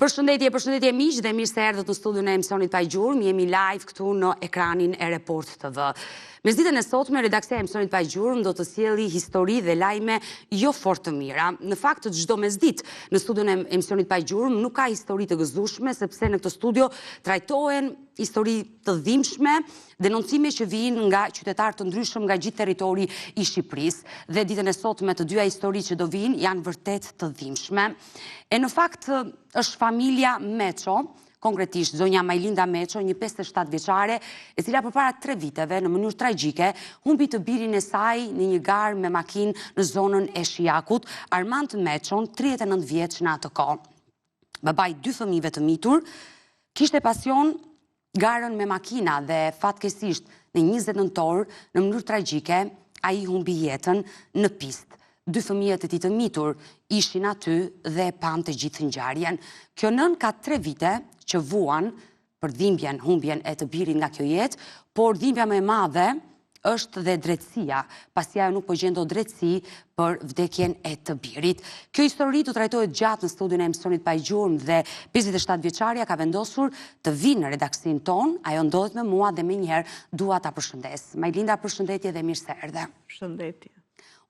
Përshëndetje, përshëndetje miq dhe mirë se erdhët në studion e emisionit Pa Gjurmë. Jemi live këtu në ekranin e Report TV. Mesditën e sotme, redaksia e emisionit Pa Gjurmë do të sjelli histori dhe lajme jo fort të mira. Në fakt, çdo mesditë në studion e emisionit Pa Gjurmë nuk ka histori të gëzueshme sepse në këtë studio trajtohen histori të dhimbshme, denoncime që vijnë nga qytetarë të ndryshëm nga gjithë territori i Shqipërisë. Dhe ditën e sotme të dyja historitë që do vijnë janë vërtet të dhimbshme. E në fakt është familja Meço, konkretisht zonja Majlinda Meço, një 57 vjeçare, e cila përpara tre viteve në mënyrë tragjike humbi të birin e saj në një garë me makinë në zonën e Shijakut, Armand Meçon, 39 vjeç në atë kohë. Babai i dy fëmijëve të mitur, kishte pasion garën me makina dhe fatkeqësisht në 20 nëntor, në mënyrë tragjike, ai humbi jetën në pistë. Dy fëmijët e tij të mitur ishin aty dhe e panë të gjithë ngjarjen. Kjo nënë ka tre vite që vuan për dhimbjen, humbjen e të birit nga kjo jetë, por dhimbja më e madhe është dhe drejtësia, pasi ajo nuk po gjen dot drejtësi për vdekjen e të birit. Kjo histori do trajtohet gjatë në studion e emisionit Pa Gjurmë dhe 57 vjeçarja ka vendosur të vijë në redaksinë tonë, ajo ndodhet me mua dhe menjëherë dua ta përshëndes. Majlinda, përshëndetje dhe mirë se erdhe. Përshëndetje.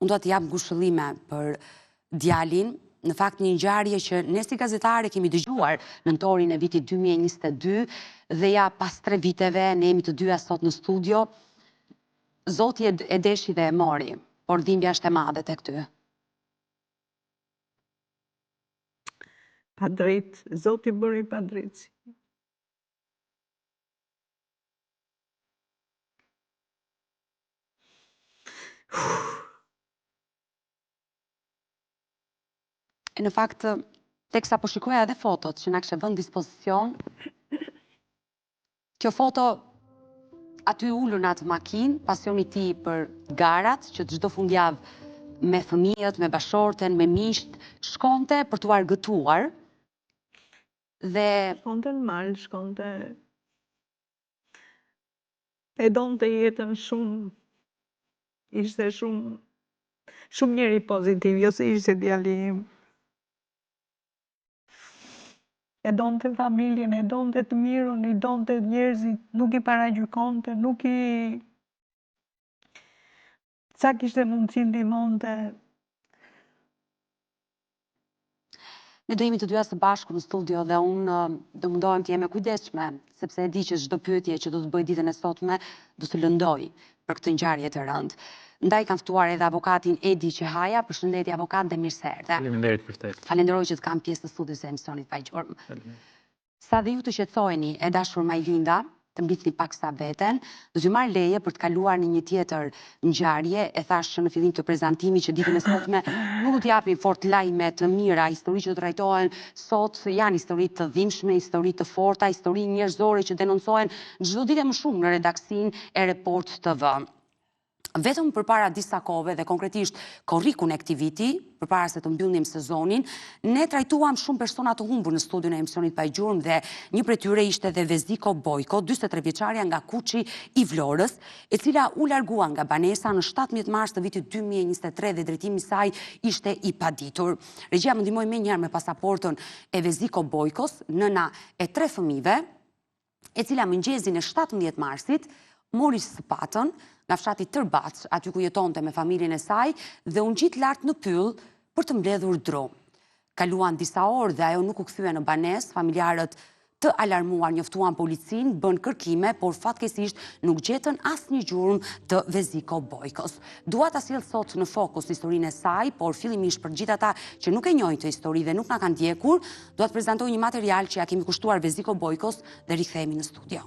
Unë dua të jap ngushëllime për djalin, në fakt një ngjarje që ne si gazetare kemi dëgjuar nëntorin e vitit 2022 dhe ja pas tre viteve ne jemi të dyja sot në studio. Zoti e deshi dhe e mori, por dhimbja është e madhe tek ty. Padrejt, Zoti bëri padrejtësi. E në fakt, teksa po shikoja edhe fotot që na kishe vënë në dispozicion, kjo foto aty ulur në atë makinë, pasioni i tij për garat, që çdo fundjavë me fëmijët, me bashkëshorten, me miqtë, shkonte për t'u argëtuar dhe shkonte në mal, shkonte e donte jetën shumë Ishte shumë shumë njeri pozitiv, jo se ishte djali im. E donte familjen, e donte të mirën, i donte njerëzit, nuk i paragjykonte, nuk i sa kishte mundësi ndihmonte. Ne do jemi të dyja së bashku në studio dhe unë do mundohem të jem e kujdesshme, sepse e di që çdo pyetje që do të bëj ditën e sotme do të lëndoj për këtë ngjarje të rëndë. Ndaj kam ftuar edhe avokatin Edi Qehaja, përshëndetje avokat dhe mirë se erdhe. Faleminderit për ftesën. Falenderoj që të kam pjesë të studios së emisionit Pa Gjurmë. Faleminderit. Sa dhe ju të qetësoheni, e dashur Majlinda, të mblidhni paksa veten, do t'ju marr leje për të kaluar në një tjetër ngjarje, e thashë që në fillim të prezantimit që ditën e sotme nuk do të japim fort lajme të mira, histori që do të trajtohen sot janë histori të dhimbshme, histori të forta, histori njerëzore që denoncohen çdo ditë e më shumë në redaksinë e Report TV. Vetëm përpara disa kohëve dhe konkretisht korrikun e këtij viti, përpara se të mbyllnim sezonin, ne trajtuam shumë persona të humbur në studion e emisionit Pa Gjurmë dhe një prej tyre ishte dhe Veziko Bojko, 43 vjeçarja nga Kuçi i Vlorës, e cila u largua nga banesa në 17 mars të vitit 2023 dhe drejtimi i saj ishte i paditur. Regjia më ndihmoi menjëherë me pasaportën e Veziko Bojkos, nëna e tre fëmijëve, e cila mëngjesin e 17 marsit mori sëpatën nga fshati Tërbac, aty ku jetonte me familjen e saj, dhe u ngjit lart në pyll për të mbledhur dru. Kaluan disa orë dhe ajo nuk u kthye në banesë, familjarët të alarmuar njoftuan policinë, bënë kërkime, por fatkeqësisht nuk gjetën asnjë gjurmë të Veziko Bojkos. Dua ta sjell sot në fokus historinë e saj, por fillimisht për gjithë ata që nuk e njohin këtë histori dhe nuk na kanë ndjekur, Dua të prezantoj një material që ia kemi kushtuar Veziko Bojkos dhe rikthehemi në studio.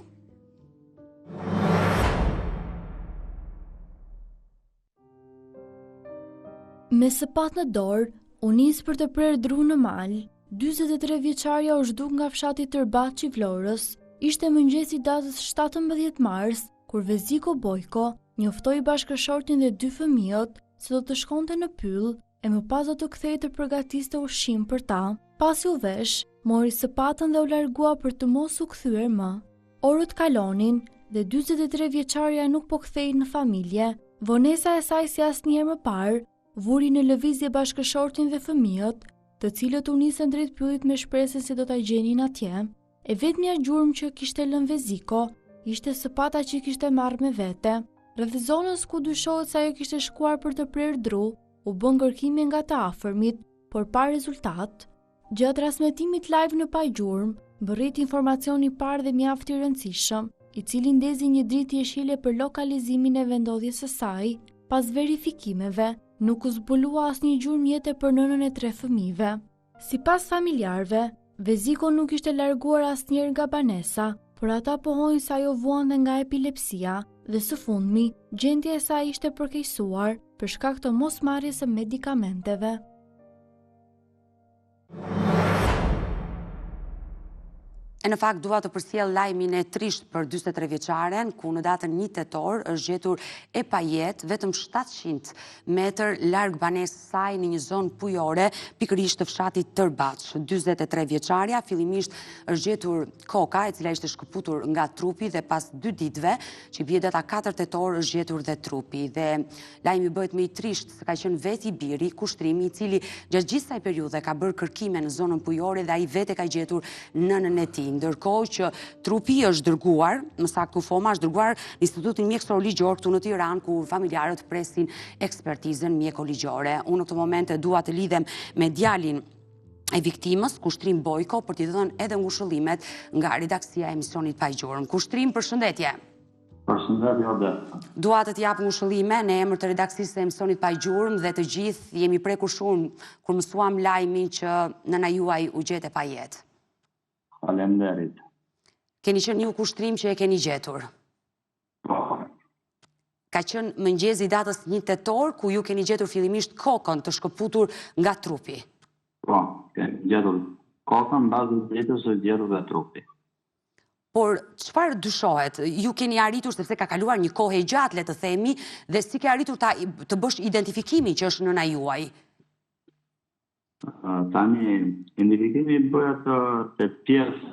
Me sëpatë në dorë, u nis për të prerë dru në mal. 43 vjeçarja u zhduk nga fshati Tërbaç i Vlorës. Ishte mëngjesi i datës 17 mars, kur Veziko Bojko njoftoi bashkëshortin dhe dy fëmijët se do të shkonte në pyll e më pas do të kthehej të përgatiste ushqim për ta. Pasi u vesh, mori sëpatën dhe u largua për të mos u kthyer më. Orët kalonin dhe 43 vjeçarja nuk po kthehej në familje. Vonesa e saj si asnjëherë më parë, vuri në lëvizje bashkëshortin dhe fëmijët. të cilët u nisën drejt pyllit me shpresën se do ta gjenin atje. E vetmja gjurmë që kishte lënë Veziko, ishte sëpata që kishte marrë me vete. Rreth zonës ku dyshohet se ajo kishte shkuar për të prerë dru, u bënë kërkime nga të afërmit, por pa rezultat. Gjatë transmetimit live në Pa Gjurmë, mbërriti informacioni i parë dhe mjaft i rëndësishëm, i cili ndezi një dritë jeshile për lokalizimin e vendndodhjes së saj. Pas verifikimeve, nuk u zbulua asnjë gjurmë jete për nënën e tre fëmijëve. Sipas familjarëve, Veziko nuk ishte larguar asnjëherë nga banesa, por ata pohojnë se ajo vuante nga epilepsia dhe së fundmi, gjendja e saj ishte përkeqësuar për shkak të mosmarrjes së medikamenteve. E në fakt dua të përcjell lajmin e trishtë për 43 vjeçaren, ku në datën 1 tetor është gjetur e pajetë vetëm 700 metër larg banesës së saj në një zonë pujore, pikërisht të fshatit Tërbaç. 43 vjeçarja fillimisht është gjetur koka, e cila ishte shkëputur nga trupi dhe pas dy ditëve, që bie data 4 tetor është gjetur dhe trupi. Dhe Lajmi bëhet më i trishtë se ka qenë vetë i biri, Kushtrimi, i cili gjatë gjithë kësaj periudhe ka bërë kërkime në zonën pujore dhe ai vetë e ka gjetur nënën e tij. Ndërkohë që trupi është dërguar, më saktë kufoma është dërguar në Institutin Mjekësor Ligjor këtu në Tiranë ku familjarët presin ekspertizën mjeko-ligjore. Unë në këtë moment dua të lidhem me djalin e viktimës, Kushtrim Bojko, për t'i dhënë edhe ngushëllimet nga redaksia e emisionit Pa Gjurmë. Kushtrim, përshëndetje! Përshëndetje Odeta. Dua të të jap ngushëllime në emër të redaksisë së emisionit Pa Gjurmë dhe të gjithë jemi prekur shumë kur mësuam lajmin që nëna juaj u gjet e pajetë. Faleminderit. Keni qenë ju Kushtrim që e keni gjetur? Po. Ka qenë mëngjesi i datës 1 tetor ku ju keni gjetur fillimisht kokën të shkëputur nga trupi. Po, kemi gjetur kokën, mbas dy ditësh është gjetur dhe trupi. Por çfarë dyshohet? Ju keni arritur sepse ka kaluar një kohë e gjatë, le të themi, dhe si ke arritur ta të bësh identifikimin që është nëna juaj? Tani identifikimi bëhet te pjesë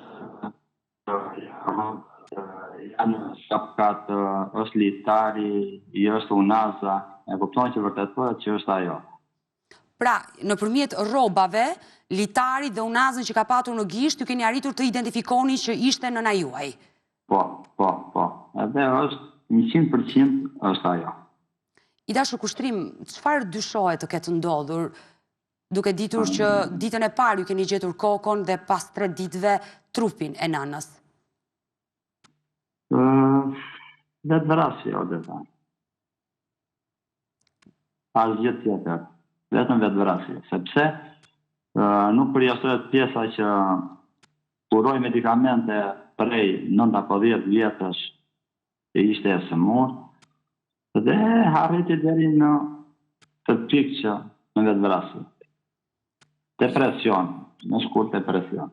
janë shapkat, është litari, është unaza, e kupton që vërtetohet që është ajo. Pra, nëpërmjet rrobave, litarit dhe unazën që ka patur në gisht, ju keni arritur të identifikoni që ishte nëna juaj. Po, po, po. Edhe është 100% është ajo. I dashur Kushtrim, çfarë dyshohet të ketë ndodhur, duke ditur që ditën e parë ju keni gjetur kokën dhe pas tre ditëve trupin e nënës? Vetëvrasje, Odeta. Asgjë tjetër, vetëm vetëvrasje, sepse nuk përjashtohet pjesa që kuroi medikamente prej 9 apo 10 vjetësh që ishte e sëmurë dhe arriti deri në këtë pikë që në vetëvrasje. Depresion, në shkurt depresion.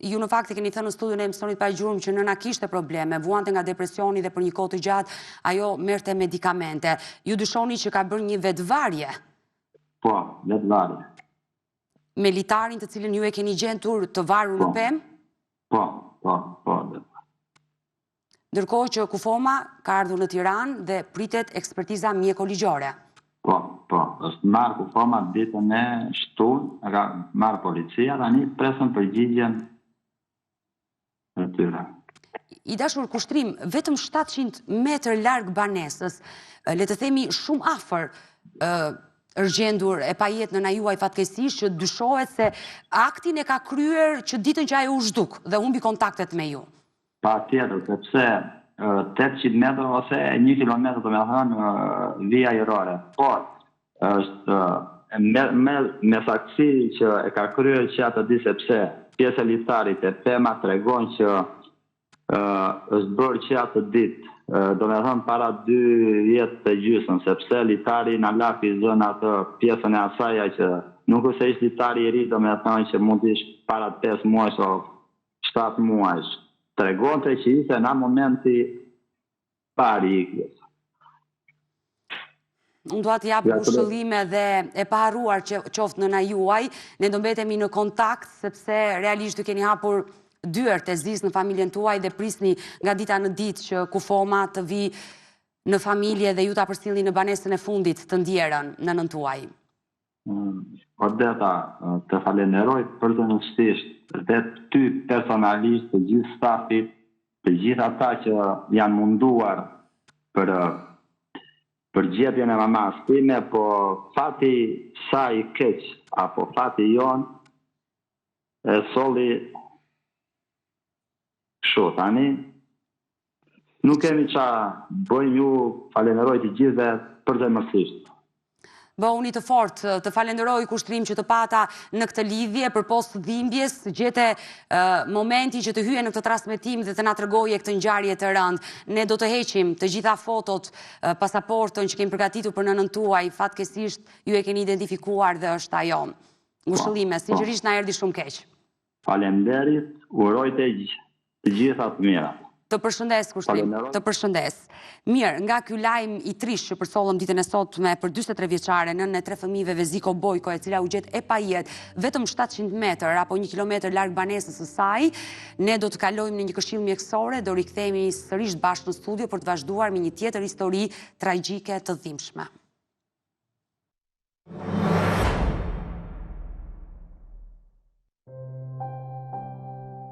Ju në fakt e keni thënë në studion e emisionit Pa Gjurmë që nëna kishte probleme, vuante nga depresioni dhe për një kohë të gjatë ajo merrte medikamente. Ju dyshoni që ka bërë një vetëvarje? Po, vetëvarje. Me litarin të cilin ju e keni gjetur të varur në po. pemë? Po, po, po. Ndërkohë që kufoma ka ardhur në Tiranë dhe pritet ekspertiza mjeko-ligjore. Po, po, është marrë kufoma ditën e shtunë, e ka marrë policia, tani presim përgjigjen e tyre. I dashur Kushtrim, vetëm 700 metër larg banesës, le të themi shumë afër, është gjendur e pajetë nëna juaj fatkeqësisht që dyshohet se aktin e ka kryer që ditën që ajo u zhduk dhe humbi kontaktet me ju. Patjetër, sepse 800 metra ose 1 kilometër, domethënë, vija ajrore. Por, është me, me, me saktësi që e ka kryer që atë ditë sepse pjesa e litarit te pema tregon që është bërë që atë ditë, domethënë para dy vjet e gjysëm, sepse litari na la zënë atë pjesën e asaja që nuk është se ishte litari i ri, domethënë që mund të ishte para 5 muajsh o 7 muajsh, tregonte që ishte në momenti parë i ikjes. Unë dua të jap ngushëllime dhe e paharruar që qoftë nëna juaj, ne do mbetemi në kontakt sepse realisht ju keni hapur dyert e zisë në familjen tuaj dhe prisni nga dita në ditë që kufoma të vijë në familje dhe ju ta përcillni në banesën e fundit të ndjerën nënën tuaj. Odeta, të falenderoj përzemërsisht dhe ty personalisht, të gjithë stafit, të gjithë ata që janë munduar për për gjetjen e mamasë time, po fati saj i keq apo fati jonë e solli kështu tani nuk kemi ça bëjmë ju falenderoj të gjithëve përzemërsisht. Bëhuni të fortë, të falenderoj Kushtrim që të pata në këtë lidhje, përpos dhimbjes, gjete momentin që të hyje në këtë transmetim dhe të na tregoje këtë ngjarje të rëndë. Ne do të heqim të gjitha fotot, pasaportën që kemi përgatitur për nënën tuaj, fatkeqësisht ju e keni identifikuar dhe është ajo. Ngushëllime, po, po. sinqerisht na erdhi shumë keq. Faleminderit, uroj të gjitha të mirat. Të përshëndes, Kushtrim, të përshëndes. Mirë, nga ky lajm i trishtë që përcollëm ditën e sotme për 43 vjeçaren, nënën e tre fëmijëve Veziko Bojko, e cila u gjet e pajetë vetëm 700 metër apo 1 kilometër larg banesës së saj, ne do të kalojmë në një këshillë mjekësore, do rikthehemi sërish bashkë në studio për të vazhduar me një tjetër histori tragjike të dhimbshme.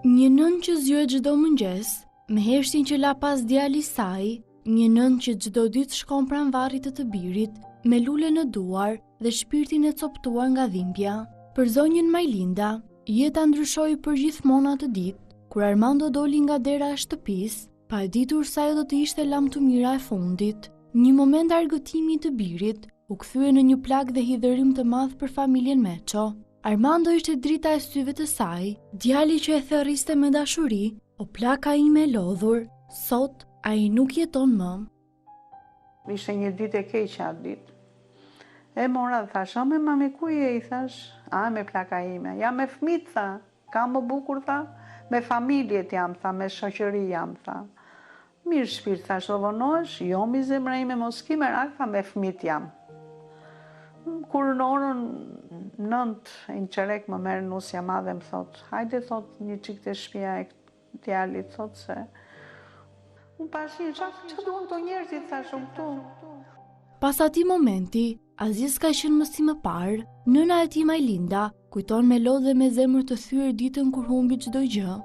Një nënë që zgjohet çdo mëngjes, me heshtjen që la pas djali i saj, një nënë që çdo ditë shkon pranë varrit të të birit, me lule në duar dhe shpirtin e copëtuar nga dhimbja. Për zonjën Majlinda, jeta ndryshoi përgjithmonë atë ditë, kur Armando doli nga dera e shtëpisë, pa e ditur se ajo do të ishte lamtumira e fundit. Një moment argëtimi i të birit, u kthye në një plagë dhe hidhërim të madh për familjen Meço. Armando ishte drita e syve të saj, djali që e thërriste me dashuri, o plaka ime e lodhur, sot ai nuk jeton më. Ishte një ditë e keqe atë ditë. E mora dhe thashë, o me mami ku je, i thashë, a me plaka ime, jam me fmit, tha, ka më bukur, tha, me familjet jam, tha, me shoqëri jam, tha. Mirë shpirt, thashë, do vonohesh? Jo mi zemra ime, mos ki merak, tha, me fëmijët jam. Kur në orën 9 e një çerek më merr nusja e madhe më thotë, hajde thotë një çik te shpia e djalit, thotë se unë pashë një ça, ça duan këto njerëzit, thashë unë këtu. Pas atij momenti, asgjë s'ka qenë më si më parë, nëna e tij Majlinda kujton me lot dhe me zemër të thyer ditën kur humbi çdo gjë.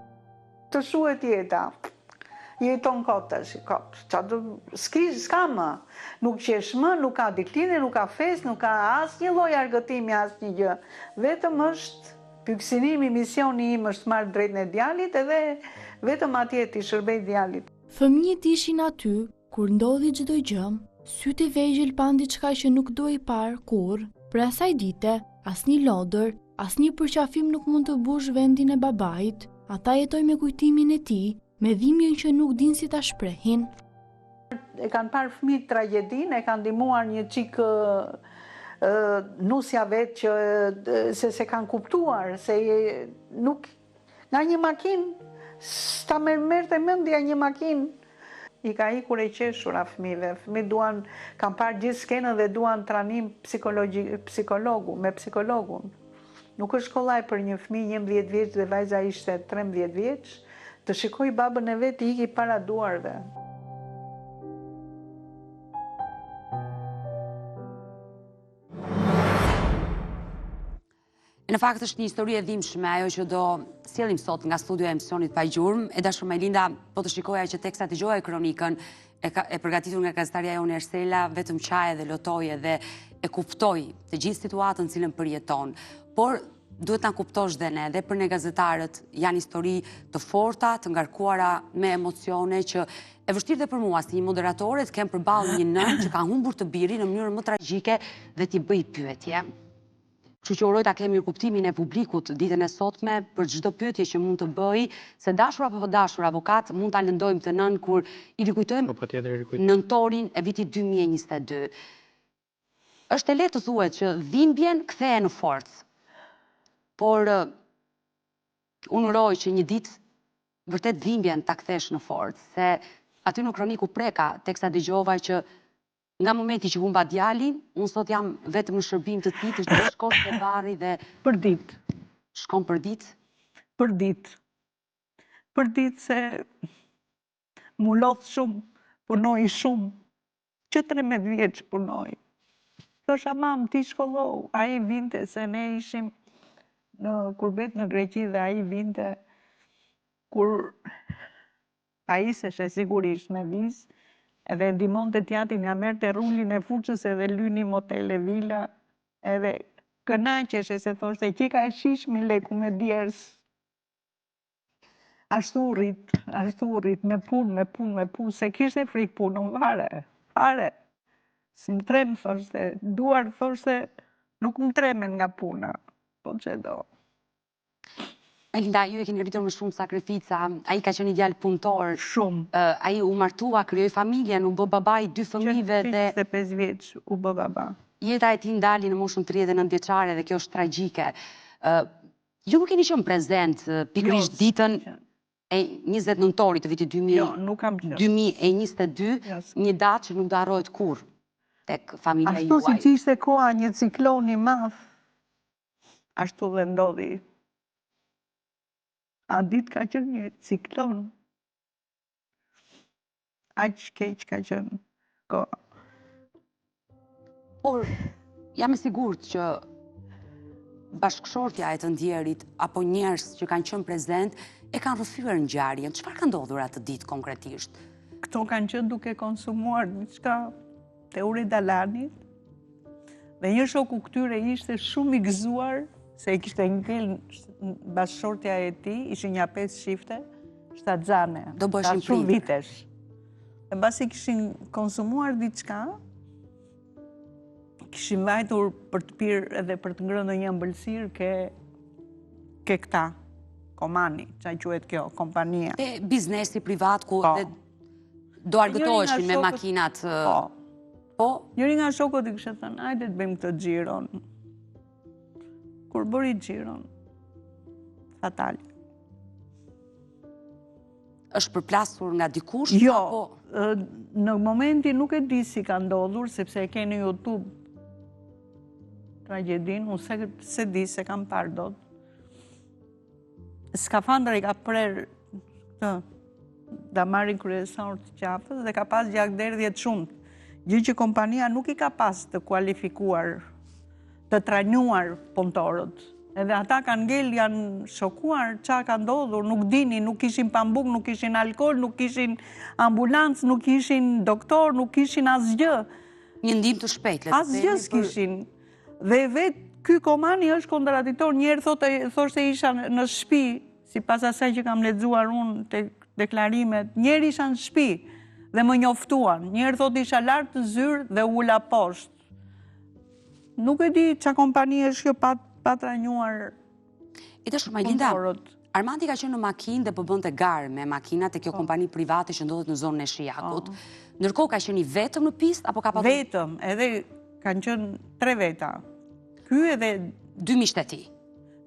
Të shuhet jeta. Jeton kot tash, kot. Ça do, s'ki, s'ka më. Nuk qesh më, nuk ka ditëlindje, nuk ka festë, nuk ka asnjë lloj argëtimi, asnjë gjë. Vetëm është pikësynimi, misioni im është marrë drejtën e djalit edhe vetëm atje t'i shërbej djalit. Fëmijët ishin aty kur ndodhi çdo gjë. Sytë e vegjël panë diçka që nuk duhej parë kurrë. Prej asaj dite, asnjë lodër, asnjë përqafim nuk mund të mbushë vendin e babait. Ata jetojnë me kujtimin e tij, me dhimbjen që nuk dinë si ta shprehin. E kanë parë fëmijët tragjedinë, e kanë ndihmuar një çik nusja vetë që se s'e kanë kuptuar, se nuk Nga një makinë, s'ta merrte mendja një makinë. I ka ikur e qeshura fëmijëve. Fëmijët duan, kanë parë gjithë skenën dhe duan trajnim psikologu, me psikologun. Nuk është kollaj për një fëmijë 11 vjeç dhe vajza ishte 13 vjeç, të shikojë babën e vet t'i iki para duarve. Në fakt është një histori e dhimbshme ajo që do sjellim sot nga studio e emisionit Pa Gjurmë. E dashur Majlinda, po të shikoja që teksa dëgjoje kronikën e, e përgatitur nga gazetarja jonë Ersela, vetëm qaje dhe lotoje dhe e kuptoj të gjithë situatën cilën përjeton. Por duhet na kuptosh dhe ne, dhe për ne gazetarët janë histori të forta, të ngarkuara me emocione që e vështirë dhe për mua si një moderatore të kem përballë një nënë që ka humbur të birin në mënyrën më tragjike dhe t'i bëj pyetje. Kështu që uroj ta kem mirëkuptimin e publikut ditën e sotme për çdo pyetje që mund të bëj, se dashur apo pa dashur avokat mund ta lëndojmë këtë nënë kur i rikujtojmë po, nëntorin e vitit 2022. Është e lehtë të thuhet që dhimbjen ktheje në forcë. Por unë uroj që një ditë vërtet dhimbjen ta kthesh në forcë, se aty në kronikë u preka teksa dëgjova që Nga momenti që humba djalin, unë sot jam vetëm në shërbim të tij, të shkosh te varri dhe për ditë. Shkon për ditë? Për ditë. Për ditë se m'u lodh shumë, punoj shumë. Që 13 vjeç punoj. Thosha mam, ti shkollohu, ai vinte se ne ishim në kurbet në Greqi dhe ai vinte kur pajiseshe sigurisht me vizë edhe e ndihmonte t'jatin ia merrte rulin e furçës edhe lynim hotele vila edhe kënaqeshe se thoshte qeka e shijshme leku me djersë. Ashtu u rrit, ashtu u rrit, me punë, me punë, me punë, s'e kishte frikë punën fare, fare. S'më tremb, thoshte, duart, thoshte, nuk më tremen nga puna, po ç'e do. Majlinda, ju e keni rritur me shumë sakrifica, ai ka qenë një djalë punëtor. Shumë. Ai u martua, krijoi familjen, u bë baba i dy fëmijëve dhe... 25 vjeç u bë baba. Jeta e tij ndali në moshën 39 vjeçare dhe kjo është tragjike. Ju nuk keni qenë prezent pikërisht jo, ditën e 20 nëntorit të vitit 2022, jo, një datë që nuk do harrohet kurrë tek familja juaj. Ashtu siç ishte koha një ciklon i madh, ashtu dhe ndodhi. Atë ditë ka qenë një ciklon. Aq keq ka qenë koha. Por, jam e sigurt që bashkëshortja e të ndjerit apo njerëz që kanë qenë prezent e kanë rrëfyer ngjarjen. Çfarë ka ndodhur atë ditë konkretisht? Këto kanë qenë duke konsumuar diçka te Ura e Dalanit dhe një shoku këtyre ishte shumë i gëzuar se i kishte ngel bashkëshortja e tij, ishin nja 5 çifte, shtatzane. Do bëheshin shumë vitesh. E mbasi kishin konsumuar diçka, kishin vajtur për të pirë edhe për të ngrënë një ëmbëlsirë ke, ke këta, komani, ça quhet kjo, kompania. Te biznesi privat ku po. dhe do argëtoheshin me makinat. Po. Po? Njëri nga shokët i kishte thënë, ajde të bëjmë këtë xhiron. Kur bëri xhiron, fatal. Është përplasur nga dikush? Jo, në momentin nuk e di si ka ndodhur, sepse e ke në Youtube tragjedinë, unë s'e di s'e kam parë dot. Skafandra i ka prerë këtë damarin kryesor të qafës dhe ka pas gjakderdhje të shumtë. Gjë që kompania nuk i ka pas të kualifikuar, të trajnuar punëtorët. Edhe ata kanë ngel, janë shokuar, ça ka ndodhur, nuk dinin, nuk kishin pambuk, nuk kishin alkool, nuk kishin ambulancë, nuk kishin doktor, nuk kishin asgjë. Një ndihmë të shpejtë, le të themi. Asgjë s'kishin. Dhe vetë ky Komani është kontradiktor, një herë thotë thoshte isha në shtëpi, sipas asaj që kam lexuar unë te deklarimet, një herë isha në shtëpi dhe më njoftuan. Një herë thotë isha lart në zyrë dhe u ula poshtë. Nuk e di ça kompani është kjo pa pa trajnuar E dashur Majlinda, Armandi ka qenë në makinë dhe po bënte garë me makinat te kjo po. kompani private që ndodhet në zonën e Shijakut. Po. Ndërkohë ka qenë i vetëm në pistë apo ka patur Vetëm, edhe kanë qenë tre veta. Ky edhe dy miqtë e tij.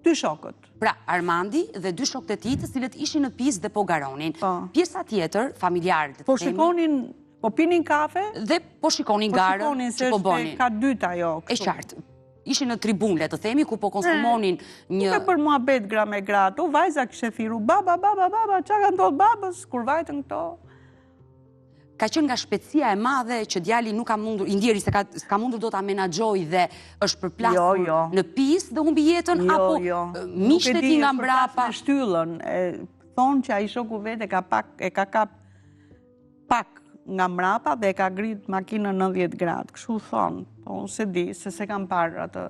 Dy shokët. Pra, Armandi dhe dy shokët e tij, të cilët ishin në pistë dhe po garonin. Po. Pjesa tjetër, familjarët, po shikonin Po pinin kafe dhe po shikonin po garën që po bënin. Ka dyta jo. E qartë. Ishin në tribunë, le të themi, ku po konsumonin një... Duke bërë muhabet gra me gra, ato vajza kishte thirrur, baba, baba, baba, ça ka ndodhë babës, kur vajtën këto? Ka qenë nga shpejtësia e madhe që djali nuk ka mundur, i ndjeri s'ka, s'ka mundur dot ta menaxhojë dhe është përplasur jo, jo. në pistë dhe humbi jetën, jo, apo jo. miqtë e tij nga mbrapa. Nuk e di, shtyllën, thonë që ai shoku vetë e ka pak, e ka kap pak nga mrapa dhe e ka ngrit makinën 90 gradë, kështu thonë, po unë s'e di, se s'e kam parë atë.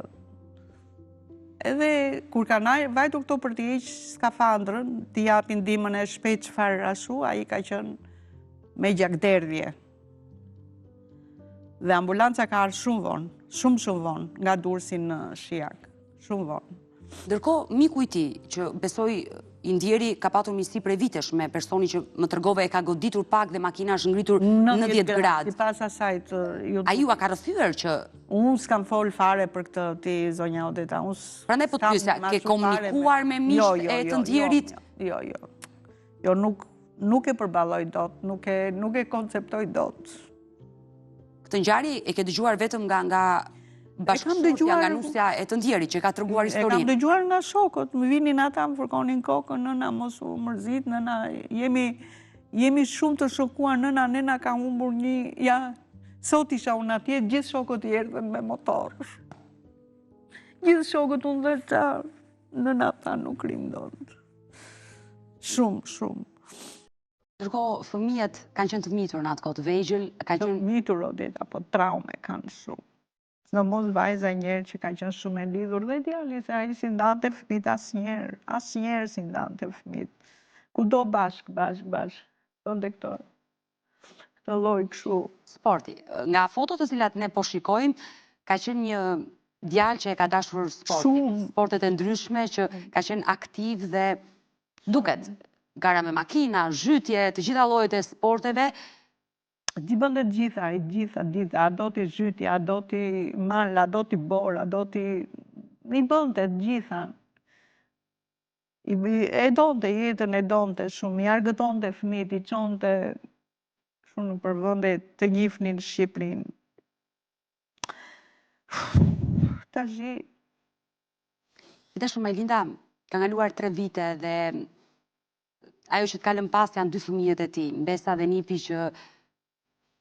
Edhe kur kanë vajtur këto për t'i heq skafandrën, t'i japin ndihmën e shpejtë çfarë ashtu, ai ka qenë me gjakderdhje. Dhe ambulanca ka ardhë shumë vonë, shumë shumë vonë, nga Durrësi në Shijak, shumë vonë. Ndërkohë, miku i tij, që besoj i ndjeri ka patur miqësi prej vitesh me personin që më tregove e ka goditur pak dhe makina është ngritur 90 gradë. Sipas asaj të ju... Ai jua ka rrëfyer që... Unë s'kam fol fare për këtë ti zonja Odeta. Prandaj po të pyesja, ke komunikuar me miqtë jo, jo, e të jo, ndjerit? Jo, jo. Jo, nuk, nuk e përballoj dot, nuk e, nuk e konceptoj dot. Këtë ngjarje e ke dëgjuar vetëm nga nga bashkëshortja, nga nusja e të ndjerit që ka treguar historinë. E kam dëgjuar nga shokët, më vinin ata, më fërkonin kokën, nëna mos u mërzit, nëna jemi jemi shumë të shokuar, nëna ne na ka humbur një, ja, Sot isha unë atje, gjithë shokët i erdhën me motor. Gjithë shokët unë dhe ta, nëna tha nuk rrimë dot. Shumë, shumë. Ndërkohë, fëmijët kanë qenë të mitur në atë kohë të vegjël, kanë qenë... Të mitur, Odeta, po traume kanë shumë. Sidomos vajza njëherë që ka qenë shumë e lidhur dhe djali, se ai s'i ndante fëmijët asnjëherë, asnjëherë s'i ndante fëmijët. Kudo bashkë, bashkë, bashkë, bënte këto, këtë lloj kështu. Sporti. Nga fotot të cilat ne po shikojmë, ka qenë një djalë që e ka dashur sportin, sportet e ndryshme që ka qenë aktiv dhe duket gara me makina, zhytje, të gjitha llojet e sporteve, T'i bënte të gjitha, i gjitha, të gjitha, a do ti zhytje, a do ti mal, a do ti borë, a do ti... I bënte të gjitha. I, e donte jetën, e donte shumë, i argëtonte fëmijët, i çonte shumë nëpër vende të njifnin Shqipërinë. Tashi... E dashur Majlinda, kanë kaluar tre vite dhe Ajo që të ka lënë pas janë dy fëmijët e tij, mbesa dhe nipi që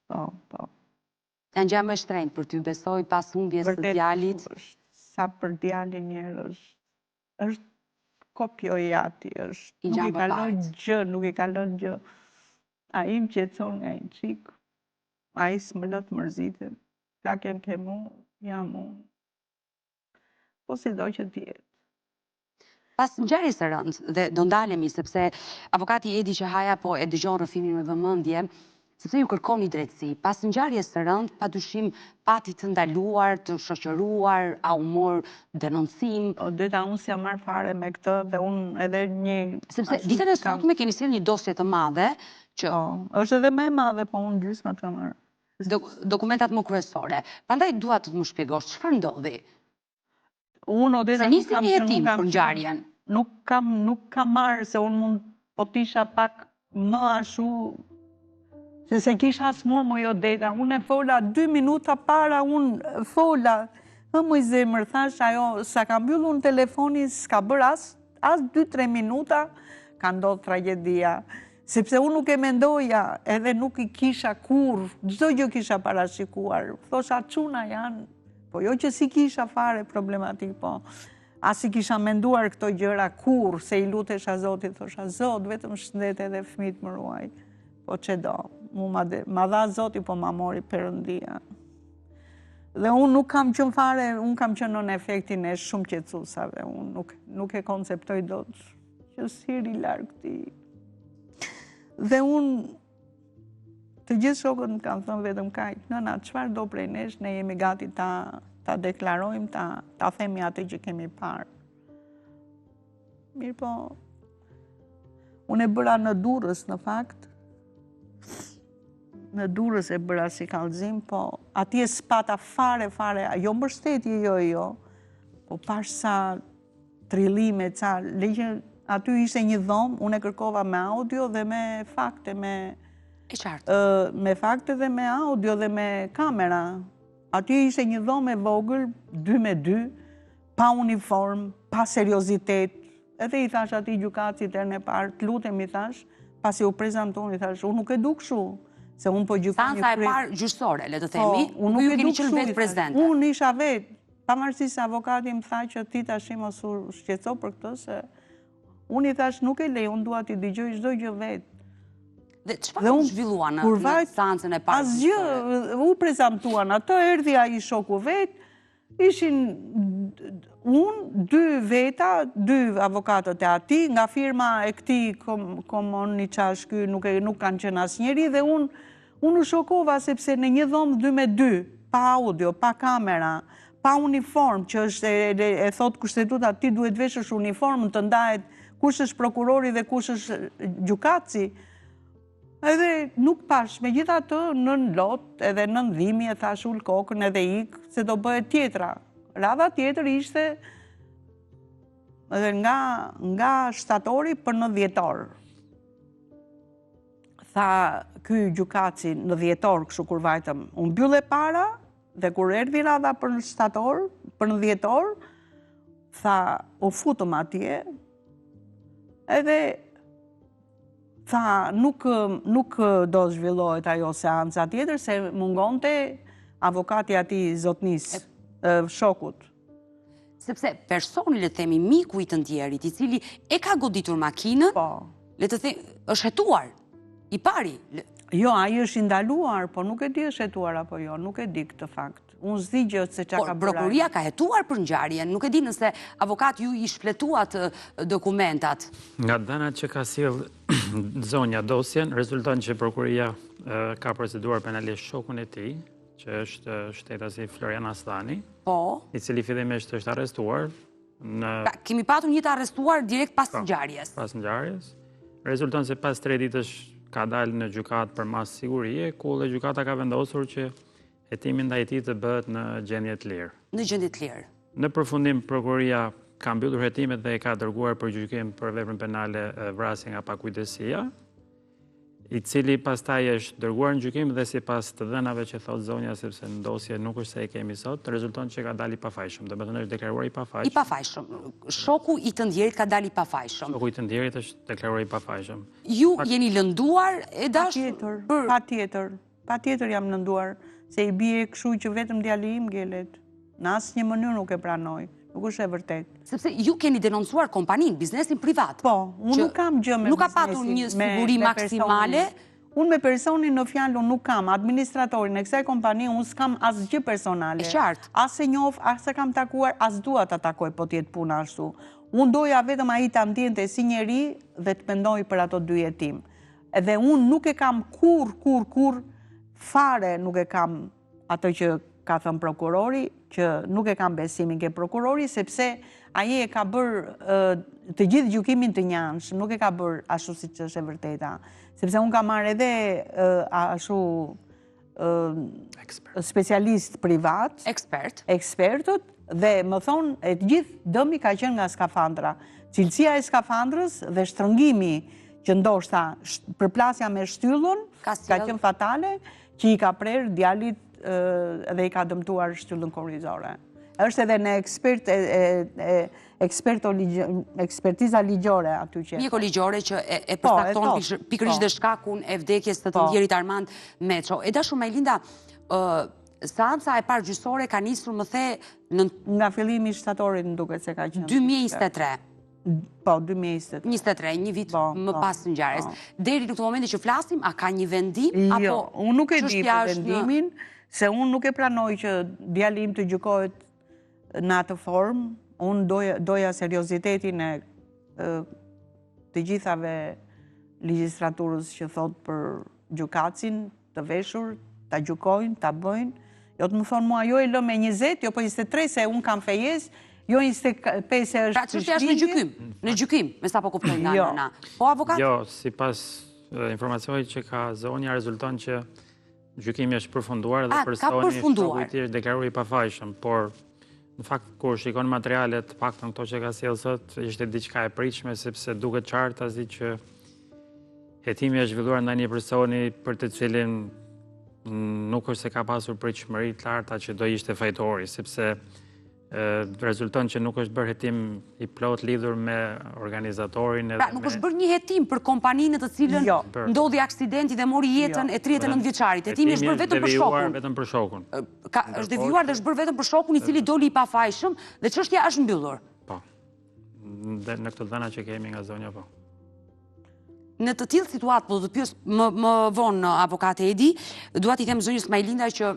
Po, po. Janë gjëja më e shtrenjtë për ty, besoj pas humbjes së djalit. Sa për djalin njerëz. Është kopjo i ati, është. Nuk i ka lënë gjë, nuk i ka lënë gjë. Ai më qetëson nga një çik. Ai s'më lë të mërzitem. Plaken ke mu, jam unë. Po sido që të jetë. Pas ngjarjes së rëndë dhe do ndalemi sepse avokati Edi Qehaja po e dëgjon rrëfimin me vëmendje, sepse ju kërkoni drejtësi. Pas ngjarjes së rëndë, padyshim pati të ndaluar, të shoqëruar, a u mor denoncim. Odeta, unë s'jam marrë fare me këtë dhe unë edhe një... Sepse ditën e sotme keni sjellë një dosje të madhe që... Po, është edhe më e madhe, po unë gjysma të marrë. Dokumentat më kryesore. Prandaj dua të më shpjegosh çfarë ndodhi. Unë Odeta nuk kam një hetim për ngjarjen. Nuk kam nuk kam marrë se unë mund po të isha pak më ashtu se s'e kisha as mua moj Odeta. Unë e fola dy minuta para unë fola. Hë moj zemër, thash ajo sa ka mbyllur unë telefonin, s'ka bërë as as 2-3 minuta ka ndodhur tragjedia. Sepse unë nuk e mendoja edhe nuk i kisha kurrë, çdo gjë kisha parashikuar. Thosha çuna janë, po jo që s'i kisha fare problematik, po as i kisha menduar këto gjëra kurrë, se i lutesha Zotit, thosha Zot, vetëm shëndet edhe fëmijët më ruaj. Po ç'e do, mu ma, ma dha Zoti, po ma mori Perëndia. Dhe unë nuk kam qenë fare, unë kam qenë nën efektin e shumë qetësuesave, unë nuk, nuk e konceptoj dot që si rri larg tij. Dhe unë, të gjithë shokët më kanë thënë vetëm kaq, nëna, çfarë do prej nesh, ne jemi gati ta, ta deklarojmë, ta, ta themi atë që kemi parë. Mirëpo, unë e bëra në Durrës, në fakt, në Durrës e bëra si kallëzim, po atje s'pata fare, fare, jo mbështetje, jo, jo, po pashë sa trillime, ca, le që aty ishte një dhomë, unë e kërkova me audio dhe me fakte, me... E qartë. Me fakte dhe me audio dhe me kamera. Aty ishte një dhomë e vogël, 2 me 2, pa uniformë, pa seriozitet. Edhe i thash atij gjykatësit herën e parë, të lutem i thash, pasi u prezantuan, i thash, unë nuk e du kështu, se unë po gjykoj një Seanca e parë gjyqësore, le të po, themi, unë nuk e du kështu, unë isha vetë, Pavarësisht se avokati më tha që ti tashi mos u shqetëso për këtë, se unë i thash nuk e lej, unë dua t'i dëgjoj çdo gjë vetë. Dhe çfarë u zhvillua në seancën e parë? Asgjë, u prezantuan atë, erdhi ai shoku vetë, ishin unë, dy veta, dy avokatët e atij, nga firma e këtij komoni çash ky, nuk, e, nuk kanë qenë asnjeri, dhe unë Unë u shokova sepse në një dhomë dy me dy, pa audio, pa kamera, pa uniformë, që është e, e, e thotë kushtetuta, ti duhet veshësh uniformën, të ndahet kush është prokurori dhe kush është gjykatësi. Edhe nuk pash, megjithatë nën lot, edhe nën dhimbje, thash ul kokën edhe ik, se do bëhet tjetra. Radha tjetër ishte edhe nga, nga shtatori për në dhjetor. Tha ky gjykatësi në dhjetor kështu kur vajtëm, u mbyll e para dhe kur erdhi radha për në shtator, për në dhjetor, tha u futëm atje. Edhe Tha, nuk, nuk do zhvillohet ajo seanca tjetër, se mungonte avokati i atij zotnisë, shokut. Sepse personi, le të themi, miku i të ndjerit, i cili e ka goditur makinën, po. le të themi, është hetuar, i pari. Jo, ai është i ndaluar, po nuk e di është hetuar apo jo, nuk e di këtë fakt. Unë s'di gjë se ça ka bërë. Prokuroria ka hetuar për ngjarjen, nuk e di nëse avokat ju i shfletuat dokumentat. Nga të dhënat që ka sjellë zonja dosjen, rezulton që prokuroria ka proceduar penalisht shokun e tij, që është shtetasi Florian Asllani, po. i cili fillimisht është arrestuar në... Pra, kemi patur një të arrestuar direkt pas po, ngjarjes. Pas ngjarjes. Rezulton se pas 3 ditësh ka dalë në gjykatë për masë sigurie, ku dhe gjykata ka vendosur që hetimi ndaj tij të bëhet në gjendje të lirë. Në gjendje të lirë. Në përfundim, prokuroria ka mbyllur hetimet dhe e ka dërguar për gjykim për veprën penale vrasje nga pakujdesia. i cili pastaj është dërguar në gjykim dhe sipas të dhënave që thotë zonja sepse në dosje nuk është se e kemi sot, rezulton që ka dalë i pafajshëm, domethënë është deklaruar i pafajshëm. I pafajshëm. Shoku i të ndjerit ka dalë i pafajshëm. Shoku i të ndjerit është deklaruar i pafajshëm. Ju jeni lënduar e dashur? Patjetër, patjetër. Patjetër jam lënduar, se i bie kështu që vetëm djali im ngelet. Në asnjë mënyrë nuk e pranoj. Nuk është e vërtetë. Sepse ju keni denoncuar kompaninë, biznesin privat. Po, unë nuk kam gjë me biznesin. Nuk ka patur një siguri maksimale. Unë me personin në fjalë unë nuk kam, administratorin e kësaj kompanie unë s'kam asgjë personale. E qartë. As e njoh, as e kam takuar, as dua ta takoj po të jetë puna ashtu. Unë doja vetëm ai ta ndiente si njeri dhe të mendojë për ato dy jetimë. Edhe unë nuk e kam kurrë, kurrë, kurrë, fare nuk e kam atë që ka thënë prokurori, që nuk e kam besimin ke prokurori, sepse ai e ka bërë të gjithë gjykimin të njëanshëm, nuk e ka bërë ashtu siç është e vërteta. Sepse unë kam marrë edhe ashtu specialist privat, Ekspert. ekspertët, dhe më thonë, e të gjithë dëmi ka qenë nga skafandra. Cilësia e skafandrës dhe shtrëngimi që ndoshta përplasja me shtyllën, ka qenë fatale, që i ka prerë djalit dhe i ka dëmtuar shtyllën kurrizore. Është edhe në ekspert, eksperto ekspertiza ligjore aty që... Mjeko ligjore që e po, përcakton pikërisht po. dhe shkakun e vdekjes të të po. ndjerit Armand Meço. E dashur Majlinda, seanca e parë gjyqësore ka nisur më the në... Nga fillimi i shtatorit më duket se ka qenë. 2023. Po, 2023. 23, një vit po, më po, pas ngjarjes. Po. Deri në këtë moment që flasim, a ka një vendim? Jo, unë nuk e di për vendimin, se unë nuk e pranoj që djali im të gjykohet në atë formë. Unë doja, doja seriozitetin e të gjithave legjislaturës që thotë për gjykatësin, të veshur, ta gjykojnë, ta bëjnë. Jo të më thonë mua, jo e lë me 20, jo po 23 se unë kam fejesë, jo 25 se është Pra çështja është në gjykim, në gjykim, me sa po kuptoj nga jo. nëna. Po avokat? Jo, sipas informacionit që ka zonja, rezulton që gjykimi është përfunduar dhe personi shoku i tij është deklaruar i pafajshëm, por në fakt kur shikon materialet, të paktën këto që ka sjellë sot, ishte diçka e pritshme sepse duket qartazi që Hetimi është zhvilluar ndaj një personi për të cilin nuk është se ka pasur pritshmëri të larta që do ishte fajtori, sepse rezulton që nuk është bërë hetim i plotë lidhur me organizatorin edhe Pra, nuk është bërë një hetim për kompaninë në të cilën jo. ndodhi aksidenti dhe mori jetën jo. e 39 vjeçarit. Hetimi është bërë vetëm për shokun. Vetëm për shokun. Ka, është devijuar dhe është bërë vetëm për shokun i cili doli i pafajshëm dhe çështja është mbyllur. Po. Në këto të dhëna që kemi nga zonja, po. Në të tillë situatë, po do të pyes më, më vonë avokat Edi, dua t'i them zonjës Majlinda që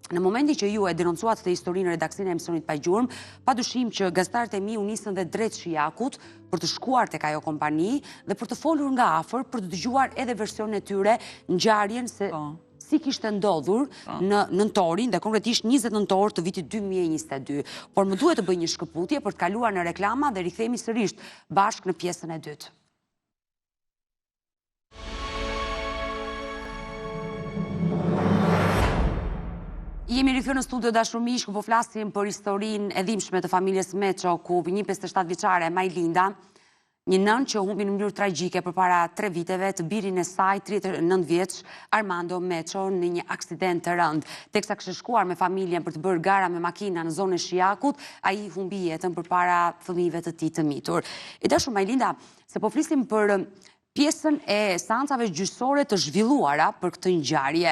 në momentin që ju e denoncuat këtë histori në redaksinë e emisionit Pa Gjurmë, pa dyshim që gazetarët e mi u nisën dhe drejt Shijakut për të shkuar tek ajo kompani dhe për të folur nga afër, për të dëgjuar edhe versionin e tyre, ngjarjen se po. si kishte ndodhur po. në nëntorin dhe konkretisht 20 nëntor të vitit 2022. Por më duhet të bëj një shkëputje për të kaluar në reklama dhe rikthehemi sërish bashkë në pjesën e dytë. Jemi rikthyer në studio dashur miq, ku po flasim për historinë e dhimbshme të familjes Meço, ku një 57 vjeçare Majlinda, një nënë që humbi në mënyrë tragjike përpara 3 viteve të birin e saj 39 vjeç, Armando Meço në një aksident të rëndë. Teksa kishte shkuar me familjen për të bërë gara me makina në zonën e Shijakut, ai humbi jetën përpara fëmijëve të tij të mitur. E dashur Majlinda, se po flisim për. Pjesën e seancave gjyqësore të zhvilluara për këtë ngjarje.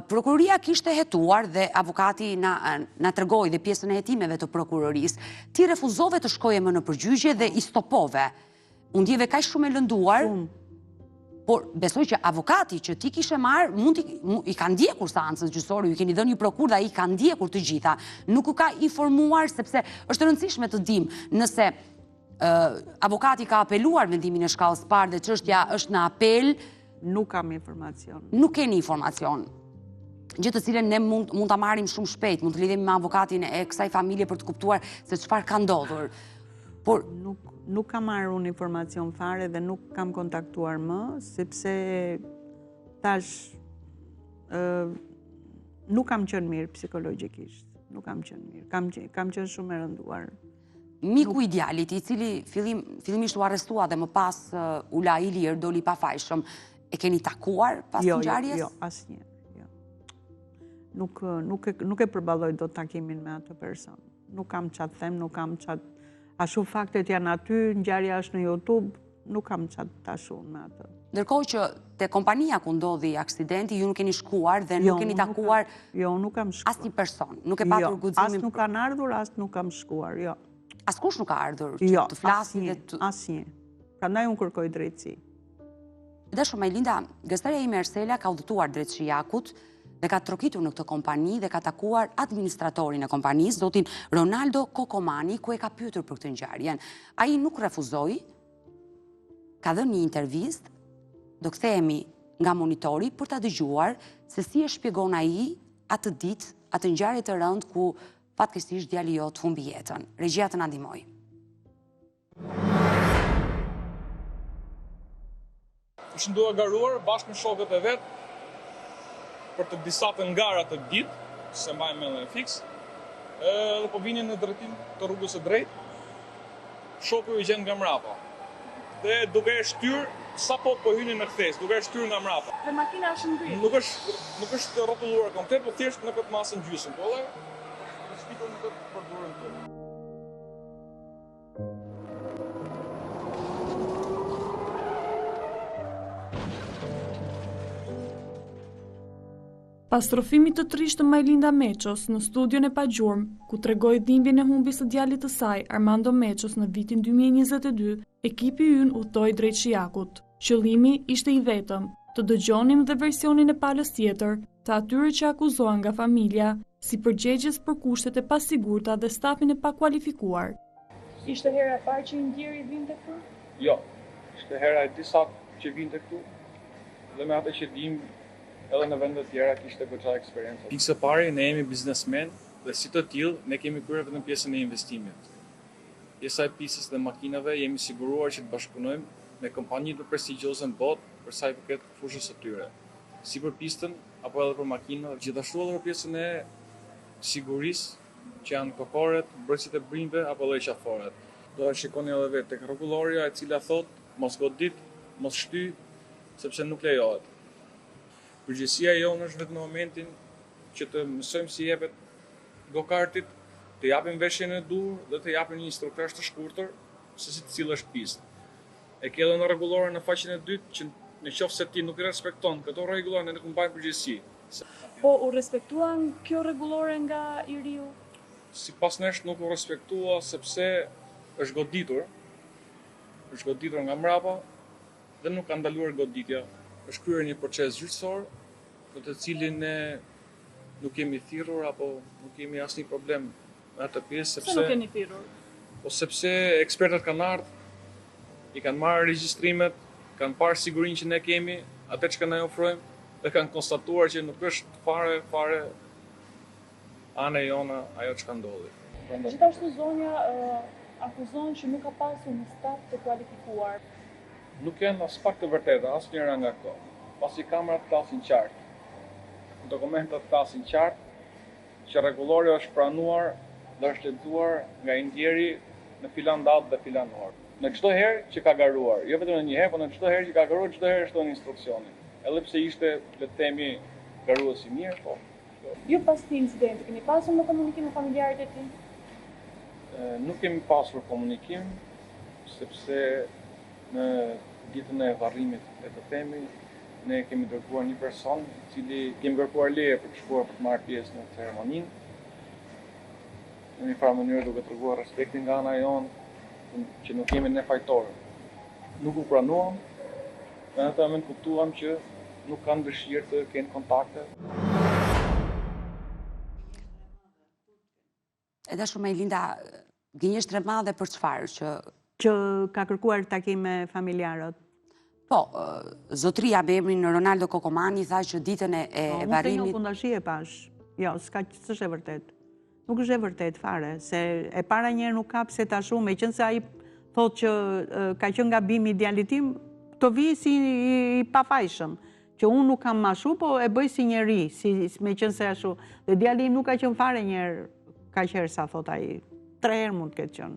Prokuroria kishte hetuar dhe avokati na na tregoi dhe pjesën e hetimeve të prokurorisë. Ti refuzove të shkoje më nëpër gjyqe dhe i stopove. U ndjeve kaq shumë e lënduar. Por besoj që avokati që ti kishe marrë mund t'i i ka ndjekur seancën gjyqësore, ju keni dhënë një prokurë dhe ai i ka ndjekur të gjitha. Nuk u ka informuar sepse është e rëndësishme të dimë nëse avokati ka apeluar vendimin e shkallës parë dhe çështja është në apel. Nuk kam informacion. Nuk keni informacion. Gjë të cilën ne mund, mund ta marrim shumë shpejt, mund të lidhemi me avokatin e kësaj familje për të kuptuar se çfarë ka ndodhur. Por nuk nuk kam marrë unë informacion fare dhe nuk kam kontaktuar më, sepse tash ë nuk kam qenë mirë psikologjikisht, nuk kam qenë mirë. Kam kam qenë shumë e rënduar. Miku i djalit, i cili fillim, fillimisht u arrestua dhe më pas u la i lirë, doli i pafajshëm, e keni takuar pas jo, jo ngjarjes? Jo, jo, asnjë. Jo. Nuk, nuk, e, nuk e përballoj dot takimin me atë person. Nuk kam ça të them, nuk kam ça të... Ashtu faktet janë aty, ngjarja është në Youtube, nuk kam ça të tash unë me atë. Ndërkohë që te kompania ku ndodhi aksidenti, ju nuk keni shkuar dhe nuk jo, keni takuar jo, nuk kam shkuar. asnjë person, nuk e patur jo, guximin. As nuk kanë ardhur, as nuk kam shkuar, jo. Askush nuk ka ardhur që jo, të flasi dhe të... Asnjë, Prandaj unë kërkoj drejtësi. E dashur Majlinda, gazetarja ime Ersela ka udhëtuar drejt Shijakut dhe ka trokitur në këtë kompani dhe ka takuar administratorin e kompanisë, zotin Ronaldo Kokomani, ku e ka pyetur për këtë ngjarjen. Ai nuk refuzoi, ka dhënë një intervistë, do kthehemi nga monitori për ta dëgjuar se si e shpjegon ai atë ditë, atë ngjarje të rëndë ku fatkeqësisht djali jot humbi jetën. Regjia të na ndihmojë. Ishin duke garuar bashkë me shokët e vet për të disatën garë atë ditë, s'e mbaj mend fiks, edhe po vinin në drejtim të rrugës së drejtë, shoku i gjen nga mrapa. Dhe duke e shtyrë, sapo po hynin në kthesë, duke e shtyrë nga mrapa. Dhe makina është ngritur. Nuk është nuk është rrotulluar komplet, po thjesht në këtë masën gjysmë, po edhe është mpitur në këtë përdurën këtu. Pas rrëfimit të trishtë të Majlinda Meços në studion e Pa Gjurmë, ku tregoi dhimbjen e humbjes së djalit të saj, Armando Meços në vitin 2022, ekipi ynë udhëtoi drejt Shijakut. Qëllimi ishte i vetëm, të dëgjonim dhe versionin e palës tjetër, të atyre që akuzohen nga familja, si përgjegjës për kushtet e pasigurta dhe stafin e pakualifikuar. Ishte hera e parë që i ndjeri vinte këtu? Jo, ishte hera e disatë që vinte këtu dhe me atë që dimë edhe në vende të tjera kishte goxha eksperiencë. Pikë së pari, ne jemi biznesmenë dhe si të tillë ne kemi kryer vetëm pjesën e investimit. Pjesa e pistës dhe makinave jemi siguruar që të bashkëpunojmë me kompanitë më prestigjioze në botë për sa i përket fushës së tyre. Si për pistën, apo edhe për makinat, gjithashtu edhe për pjesën e sigurisë, që janë kokoret, mbrojtësit e brinjëve apo edhe qaforet. Do ta shikoni edhe vetë tek rregullorja e cila thotë mos godit, mos shty, sepse nuk lejohet. Përgjegjësia jonë është vetëm në momentin që të mësojmë si jepet go-kartit, të japim veshjen e duhur dhe të japim një instruktazh të shkurtër se si të sillesh në pistë. E ke edhe në rregullore në faqen e dytë që në qoftë se ti nuk i respekton këto rregulla ne nuk mbajmë përgjegjësi. Po u respektua kjo rregullore nga i riu? Sipas nesh nuk u respektua sepse është goditur, është goditur nga mbrapa dhe nuk ka ndaluar goditja. Është kryer një proces gjyqësor në të cilin ne nuk jemi thirrur apo nuk kemi asnjë problem me atë pjesë sepse Pse nuk jeni thirrur? Po sepse ekspertët kanë ardhur, i kanë marrë regjistrimet, kanë parë sigurinë që ne kemi, atë çka ne ofrojmë dhe kanë konstatuar që nuk është fare fare anë e jona ajo çka ndodhi. Gjithashtu zonja akuzon që nuk ka pasur një staf të kualifikuar. Nuk janë aspak të vërteta asnjëra nga këto, pasi kamerat flasin qartë, dokumentat flasin qartë që rregullorja është pranuar dhe është lexuar nga i ndjeri në filan datë dhe filan orë. Në çdo herë që ka garuar, jo vetëm në një herë, por në çdo herë që ka garuar, çdo herë është dhënë instruksioni. Edhe pse ishte, le të themi, garues i mirë, po. Ju pas këtij incidenti keni pasur më komunikim me familjarët e tij? Nuk kemi pasur komunikim, sepse në. Ditën e varrimit, le të themi, ne kemi dërguar një person, i cili kemi kërkuar leje për të shkuar për të marrë pjesë në ceremoninë. Në një farë mënyrë duke treguar respektin nga ana jonë, që nuk jemi ne fajtorë. Nuk u pranuam, dhe në atë moment kuptuam që nuk kanë dëshirë të kenë kontakte. E dashur Majlinda, gënjeshtër e madhe për çfarë që që ka kërkuar takim me familjarët. Po, zotria me emrin Ronaldo Kokomani tha që ditën e, e po, varrimit... Unë të e pashë. Jo, s'ka, s'është e vërtetë. Nuk është e vërtetë fare, se e para njëherë nuk ka pse ta shumë, meqenëse ai thotë që ka qenë gabimi i djalit tim, të vijë si i pafajshëm. Që unë nuk kam mashu, po e bëj si njeri, si meqenëse ashtu. Dhe djali im nuk ka qenë fare njëherë, kaq herë sa thotë ai. Tre herë mund të ketë qenë.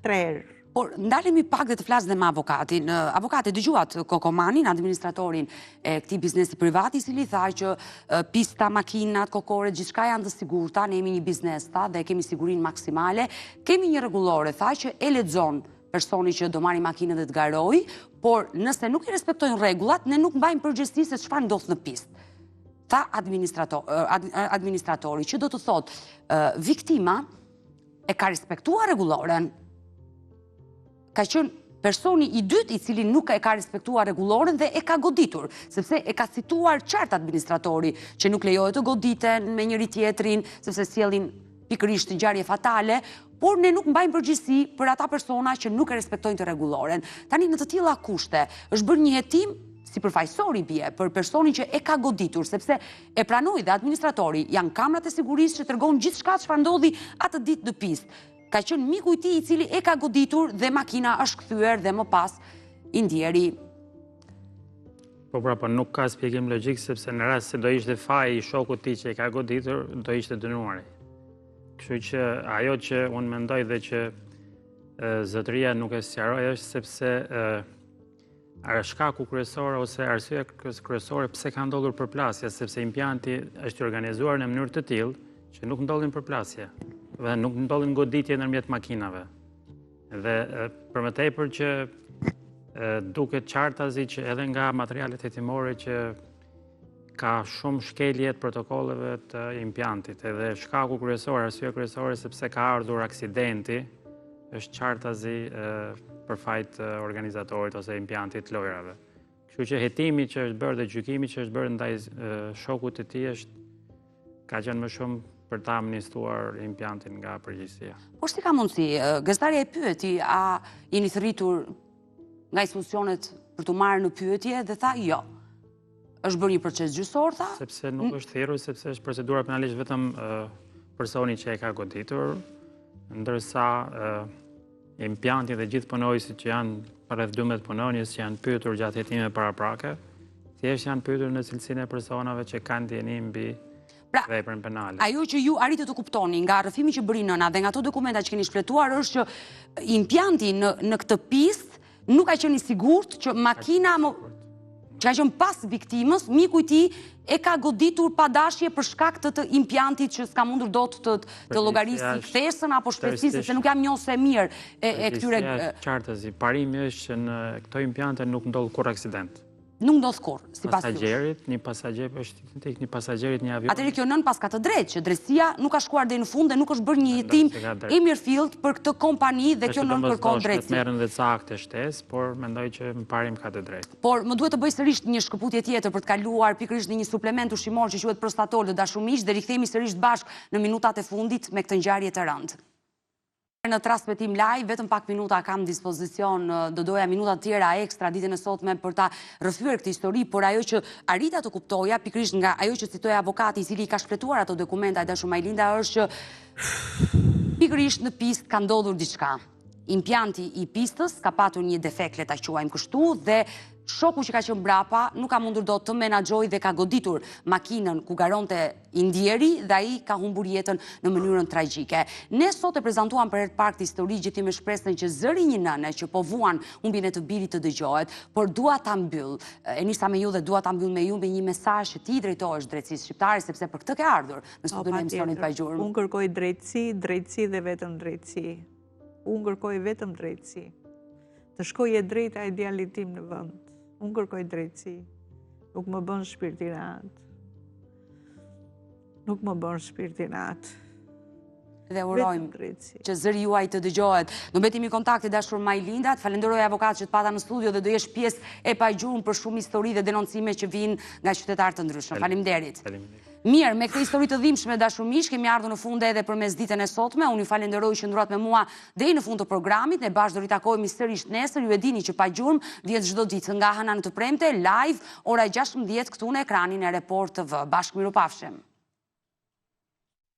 Tre herë. Por, ndalemi pak dhe të flas dhe me avokatin. Avokati, dëgjuat Kokomanin, administratorin e këtij biznesi privat, i cili tha që pista, makinat, kokoret, gjithçka janë të sigurta, ne jemi një biznes, tha, dhe kemi sigurinë maksimale. Kemi një rregullore, tha, që e lexon personi që do marri makinën dhe të garojë, por nëse nuk i respektojnë rregullat, ne nuk mbajmë përgjegjësi se çfarë ndodh në pistë. Tha administratori, që do të thotë, viktima e ka respektuar rregulloren. Ka qenë personi i dytë i cili nuk e ka respektuar rregulloren dhe e ka goditur, sepse e ka cituar qartë administratori që nuk lejohet të goditen me njëri-tjetrin, sepse sjellin pikërisht ngjarje fatale, por ne nuk mbajmë përgjegjësi për ata persona që nuk e respektojnë të rregulloren. Tani në të tilla kushte, është bërë një hetim sipërfaqësor i bie për personin që e ka goditur, sepse e pranoi dhe administratori, janë kamerat e sigurisë që tregon gjithçka çfarë ndodhi atë ditë në pistë. Ka qenë miku i tij i cili e ka goditur dhe makina është kthyer dhe më pas i ndjeri. Po pra, po nuk ka shpjegim logjik sepse në rast se do ishte faji i shokut të tij që e ka goditur, do ishte dënuar. Kështu që ajo që unë mendoj dhe që zotëria nuk e sqaroi është sepse ë shkaku kryesor ose arsyeja kryesore pse ka ndodhur përplasja, sepse impianti është i organizuar në mënyrë të tillë që nuk ndodhin përplasje dhe nuk ndodhin goditje ndërmjet makinave. Dhe për më tepër që duket qartazi që edhe nga materialet hetimore që ka shumë shkelje të protokolleve të impiantit, edhe shkaku kryesor, arsyeja kryesore sepse ka ardhur aksidenti, është qartazi për faj të organizatorit ose impiantit të lojrave. Kështu që hetimi që është bërë dhe gjykimi që është bërë ndaj shokut të tij është ka qenë më shumë për ta amnistuar impiantin nga përgjegjësia. Por si ka mundësi, gazetarja e pyeti, a jeni thirrur nga institucionet për t'u marrë në pyetje dhe tha jo. Është bërë një proces gjyqësor, tha? Sepse nuk është thirrur, sepse është procedura penalisht vetëm personi që e ka goditur, ndërsa Impianti dhe gjithë punonjësit që janë rreth 12 punonjës që janë pyetur gjatë hetimeve paraprake, thjesht janë pyetur në cilësinë e personave që kanë dijeni mbi pra, veprën penale. Ajo që ju arritët të kuptoni nga rrëfimi që bëri nëna dhe nga ato dokumenta që keni shfletuar është që impianti në në këtë pistë Nuk ka qenë i sigurt që makina më që ka qenë pas viktimës, miku i tij e ka goditur pa dashje për shkak të të impiantit që s'ka mundur dot të të llogarisë kthesën apo shpejtësinë, sepse nuk jam njohëse e mirë e, e këtyre Qartazi, parimi është që në këto impiante nuk ndodh kurrë aksident. Nuk ndodh kurrë, sipas jush. Pasagjerit, një pasagjer është identik një pasagjerit një avion. Atëherë kjo nënë paska të drejtë që drejtësia nuk ka shkuar deri në fund dhe nuk është bërë një hetim i mirëfilltë për këtë kompani dhe kjo nënë kërkon drejtësi. Është merren dhe ca akte shtesë, por mendoj që në parim ka të drejtë. Por më duhet të bëj sërish një shkëputje tjetër për të kaluar pikërisht në një suplement ushqimor që quhet Prostatol të dashur miq dhe rikthehemi sërish bashkë në minutat e fundit me këtë ngjarje të rëndë. Në transmetim live, vetëm pak minuta kam në dispozicion, do doja minuta të tjera ekstra ditën e sotme për ta rrëfyer këtë histori, por ajo që arrita të kuptoja, pikërisht nga ajo që citoi avokati i cili i ka shfletuar ato dokumenta e dashur Majlinda, është që pikërisht në pistë ka ndodhur diçka. Impianti i pistës ka patur një defekt, le ta quajmë kështu, dhe shoku që ka qenë mbrapa nuk ka mundur dot të menaxhojë dhe ka goditur makinën ku garonte i ndjeri dhe ai ka humbur jetën në mënyrën tragjike. Ne sot e prezantuam për herë të parë këtë histori gjithnjë me shpresën që zëri i një nëne që po vuan humbjen e të birit të dëgjohet, por dua ta mbyll. E nisa me ju dhe dua ta mbyll me ju me një mesazh që ti i drejtohesh drejtësisë shqiptare sepse për këtë ke ardhur në po, studion e emisionit Pa Gjurmë. Unë kërkoj drejtësi, drejtësi dhe vetëm drejtësi. Unë kërkoj vetëm drejtësi. Të shkojë e drejta e djalit tim në vend. Unë kërkoj drejtësi. Nuk më bën shpirti rahat. Nuk më bën shpirti rahat. Dhe urojmë që zëri juaj të dëgjohet. Do mbetemi në kontakt e dashur Majlinda, të falenderoj avokat që të pata në studio dhe do jesh pjesë e Pa Gjurmë për shumë histori dhe denoncime që vijnë nga qytetarë të ndryshëm. Faleminderit. Mirë, me këtë histori të dhimbshme dashur miq, kemi ardhur në fund edhe për mesditën e sotme. Unë ju falenderoj që qëndruat me mua deri në fund të programit. Ne bashkë do ritakohemi sërish nesër. Ju e dini që Pa Gjurmë vjen çdo ditë nga e hëna në të premte live ora 16 këtu në ekranin e Report TV. Bashkë mirupafshim.